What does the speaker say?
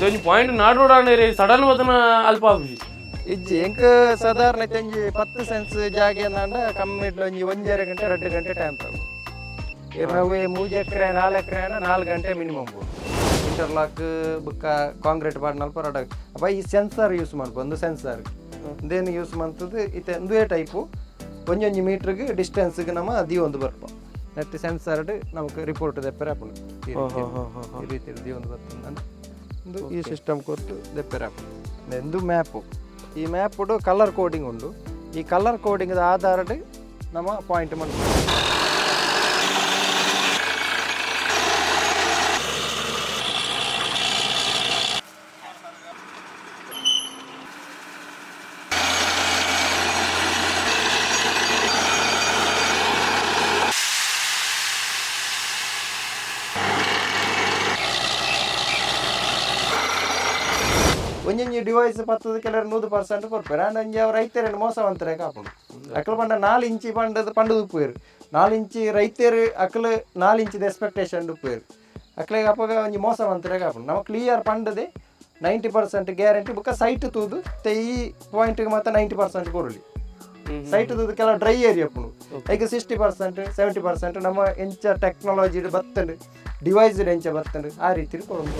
ಒಂಜಿ point ನಾಡೋಡಾಂಡ sudden ಬತ್ತನ ಅಲ್ಪ ಆಪುಜಿ. ಇಜ್ಜಿ, ಎಂಕ್ ಸಾಧಾರಣ ಇತ್ತೆ ಒಂಜಿ 10 ಸೆನ್ಸ್ ಜಾಗೆ ಅಂಡ ಕಮ್ಮಿ ಒಂಜಿ 1.5 ಗಂಟೆ, 2 ಗಂಟೆ ಟೈಮ್ ತಗೋ. ಅವೇ 3 ಎಕರೆ, 4 ಎಕರೆ, 4 ಗಂಟೆ ಮಿನಿಮಮ್. ಇಂಟರ್ಲಾಕ್ ಬುಕ್ಕ ಕಾಂಕ್ರೀಟ್ ಪಾಡ್ನಲ್ಪ ರಡ. ಅಪ್ಪ, ಈ ಸೆನ್ಸರ್ ಯೂಸ್ ಮನ್ಪ, ಒಂದು ಸೆನ್ಸರ್ ಇಂದೇನು ಯೂಸ್ ಮಂತದ್ದು. ಇತ್ತೆ ಒಂದುವೇ ಟೈಪು ಒಂಜೊಂಜಿ ಮೀಟ್ರಿಗೆ ಡಿಸ್ಟೆನ್ಸ್ಗೆ ನಮ್ಮ ದೀವೊಂದು ಬರ್ಪ. ನೆಟ್ ಸೆನ್ಸರ್ಡ್ ನಮಕ್ ರಿಪೋರ್ಟ್ ದೆಪ್ಪರೆ ಆಪುಂಡು. ಈ ರೀತಿ ದೀವೊಂದು ಬರ್ತದೆ. ಒಂದು ಈ ಸಿಸ್ಟಮ್ ಕೊರ್ತು ದೆಪ್ಪರೆ ಆಪುಂಡು. ಎಂದು ಮ್ಯಾಪು, ಈ ಮ್ಯಾಪುಡು ಕಲರ್ ಕೋಡಿಂಗ್ ಉಂಡು. ಈ ಕಲರ್ ಕೋಡಿಂಗ್ ಆಧಾರಡ್ ನಮ್ಮ ಪಾಯಿಂಟ್ ಮನ್ಪುಂಡು. ಒಂಜೊಂಜಿ ಡಿವೈಸ್ ಪತ್ತದ ಕೆಲವರು 100% ಕೊರ್ಪೆರ್. ಆಂಡ ಒಂಜಿ ಅವು ರೈತೆರೆನ್ ಮೋಸ ಮಂತ್ರೆ ಕಾಪುಂಡು. ಅಕುಲು ಪಂಡ 4 ಇಂಚಿ ಪಂಡದ್ ಪಂಡದ್ ಉಪ್ಪುವೆರ್. 4 ಇಂಚಿ ರೈತೆರ್ ಅಕುಲು 4 ಇಂಚಿದ ಎಕ್ಸ್ಪೆಕ್ಟೇಷನ್ ಉಪ್ಪುವೆರ್. ಅಕ್ಲೆಗ್ ಅಪಗ ಒಂಜಿ ಮೋಸ ಮಂತ್ರೆ ಕಾಪುಂಡು. ನಮ ಕ್ಲಿಯರ್ ಪಂಡದೆ 90% ಗ್ಯಾರಂಟಿ. ಬೊಕ್ಕ ಸೈಟ್ ತೂದು ಈ ಪಾಯಿಂಟ್ಗೆ ಮಾತ್ರ 90% ಕೊರೊಲಿ. ಸೈಟ್ ತೂದು, ಕೆಲವು ಡ್ರೈ ಏರಿಯಾ ಉಪ್ಪುಂಡು, ಐಕ್ 60%, 70%. ನಮ್ಮ ಎಂಚ ಟೆಕ್ನಾಲಜಿ ಬತ್ತಂಡು, ಡಿವೈಸ್ ಎಂಚ ಬತ್ತಂಡು, ಆ ರೀತಿ ಕೊರೊಂದು.